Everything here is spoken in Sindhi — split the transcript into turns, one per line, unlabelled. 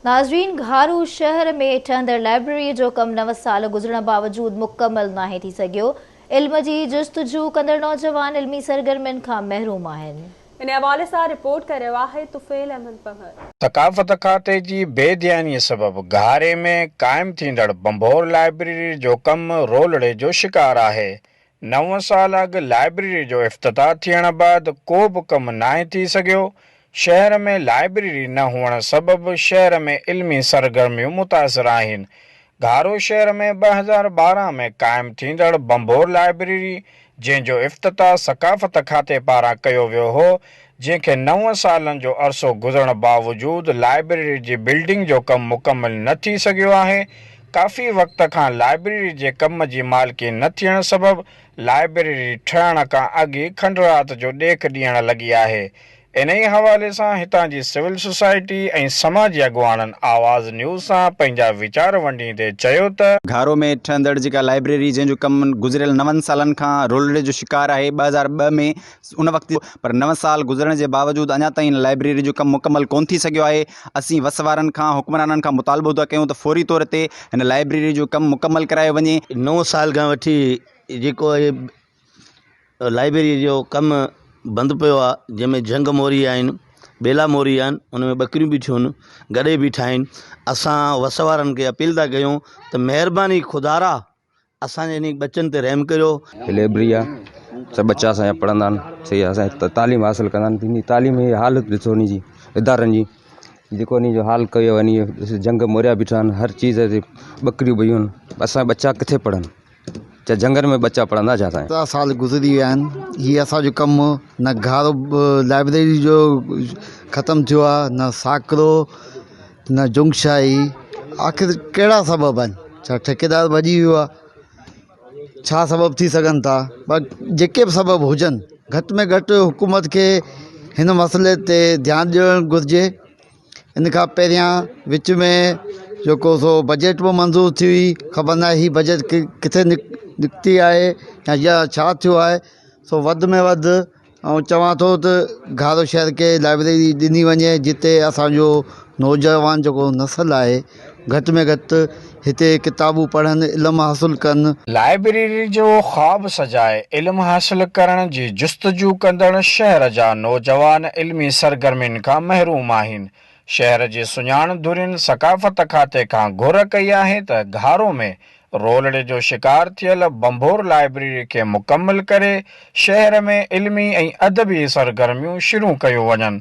ناظرين گهارو شهر ۾ ٺهندڙ لائبريري جو ڪم نو سال گذرڻ باوجود مڪمل ناهي ٿي سگهيو، علم جي جستجو ڪندڙ نوجوان علمي سرگرمين کان محروم آهن.
ان حوالي سان رپورٽ ڪري رهيو آهي طفيل احمد پنهور.
ثقافت کاتي جي بي ڌياني سبب گهاري ۾ قائم ٿيندڙ ڀنڀور لائبريري جو ڪم رولڙي جو شڪار آهي. نو سال اڳ لائبريري جو افتتاح ٿيڻ بعد ڪو به ڪم ناهي ٿي سگهيو، شهر ۾ لائبريري نه هئڻ سبب شهر ۾ علمي سرگرميون متاثر آهن. گهارو شهر ۾ 2012 ۾ قائم ٿيندڙ ڀنڀور لائبريري جنهن جو افتتاح ثقافت کاتي پاران ڪيو ويو هو، جنهن کي نو سالن جو عرصو گذرڻ باوجود لائبريري جي بلڊنگ جو ڪم مڪمل نه ٿي سگهيو آهي، ڪافي وقت کان لائبريري جي ڪم جي مالڪي نه ٿيڻ سبب لائبريري ٺهڻ کان اڳ ئي کنڊرات جو ڏيک ڏيڻ لڳي آهي. انهي حوالي سان هتان جي سول سوسائٽي ۽ سماجي اڳواڻن آواز نيوز سان پنهنجا ويچار ونڊيندي چيو ته.
گهارو ۾ ٺهندڙ جيڪا لائبريري جنهن جو ڪم گذريل نون سالن کان رولڙي جو شڪار آهي 2002 ۾ ان وقت پر نو سال گذرڻ جي باوجود اڃا تائين ان لائبريري جو ڪم مڪمل ڪونه ٿي سگهيو آهي اسين وس وارن کان حڪمرانن کان مطالبو ٿا ڪيون ته فوري طور تي هن لائبريري جو ڪم مڪمل ڪرايو وڃي.
نو سال کان وٺي جيڪو هي لائبريري جو ڪم بند پيو آهي جنهن ۾ جهنگ موري آهن ٻيلا موري آهن ان ۾ ٻڪريون بيٺيون آهن گڏهه بيٺا آهن اسان وس وارن کي اپيل ٿا ڪيون ته مهرباني خدارا اسان جي انهي ٻچن تي رحم ڪريو.
هي لئبرري آ سڀ ٻچا اسان جا پڙهندا آهن صحيح آ اسان جي تعليم حاصل ڪندا آهن انهي تعليم جي حالت ڏسو انهي جي ادارن جي جيڪو انهي جو حال ڪيو انهي جهنگ موريا بيٺا آهن هر چيز تي ٻڪريون پيون آهن اسان جا ٻچا ڪٿي پڙهن ڇا جهنگن ۾ ٻچا پڙهندا ڇا اسان جا.
ڪيترا سال گذري ويا آهن هي اسان جو ڪم نه گهارو لائبريري جو ختم ٿيو آهي نه ساڪرو نه جنگشاهي آخر ڪهڙا سبب آهن ڇا ٺيڪيدار ڀڄي ويو آهي ڇا سبب ٿي سگهن ٿا پر جيڪي به سبب هجن گهٽ ۾ گهٽ حڪومت کي هن مسئلي تي ڌيان ڏيڻ گهرجي ان کان پهريان وچ ۾ جيڪو سو بجيٽ به منظور ٿي هئي خبر ناهي هي بجيٽ ڪٿي نڪتي آهي يا ڇا ٿيو آهي سو وڌ ۾ وڌ آئون چوان ٿو ته گهارو شهر کي لائبريري ڏني وڃي جتي اسانجو نوجوان جيڪو نسل آهي گهٽ ۾ گهٽ هتي ڪتابون پڙهن علم حاصل ڪن.
لائبريري جو خواب سجائي علم حاصل ڪرڻ جي جستجو ڪندڙ شهر جا نوجوان علمي سرگرمين کان محروم آهن. شهر جي سڃاڻ ڌرين ثقافت کاتي کان گهر ڪئي آهي ته گهارو ۾ رولڙي جو شڪار ٿيل ڀنڀور لائبريري کي مڪمل ڪري شهر ۾ علمي ۽ ادبي سرگرميون شروع ڪيون وڃن.